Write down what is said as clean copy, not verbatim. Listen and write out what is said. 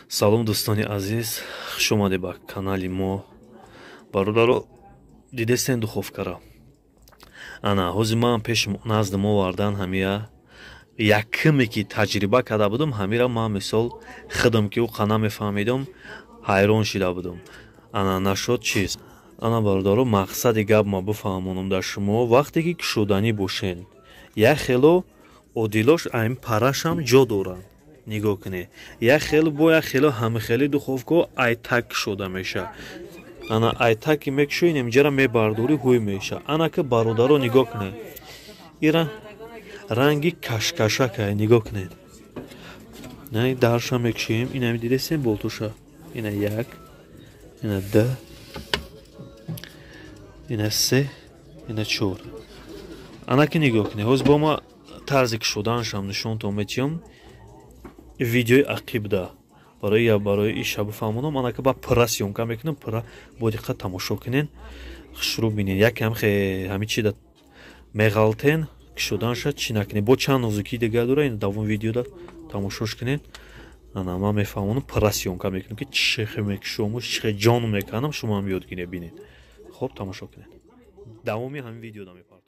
Салом, дӯстони азиз, хуш омадед ба канали мо. Бародаро, дидестен духовкара? Ана ҳозир ман пеши назди мо овардан. Ҳамия якуме ки таҷриба карда будум, ҳамира ман мисол худам ки ӯ намефаҳмидум, ҳайрон шида будум. Ана нашод чиз. Ана, бародаро, мақсади гап ма бифаҳмонам дар шумо: вақте ки кушоданӣ бошен, як хело одилош айн парашам ҷо доранд, нигоҳ кунед, як хело бо як хело ҳамихели духовко айтак кушода меша. Ана айтаки мекушои, инҷара мебардорӣ, ҳуй меша. Ана ки, бародаро, нигоҳ кунед, ира ранги кашкашакай, нигоҳ кунед. Дарша мекушоем, инами дидесем, болтуша. Ина як, ина д, ина се, ина чор. Ана ки нигоҳ кунед, ҳозир бо ма тарзи кушоданашам нишонтон метиҳам видеои ақибда, барои иша бифаҳмонам. Анака ба пурра съёмка мекунам, пурра бо диққат тамошо кунен, хушрӯ бинен. Якам ҳами чи да меғалтен, кушоданаша чӣ накунед, бо чанд нозукии дигар дора, ин давом видеода тамошош кунед. Ана ман мефаҳмонам, пурра съёмка мекунам, ки чӣ хел мекушому, чӣ хел ҷон меканам, шумоам ёд гиред, бинед. Хоб, тамошо кунед, давоми ҳамин видеода мепартам.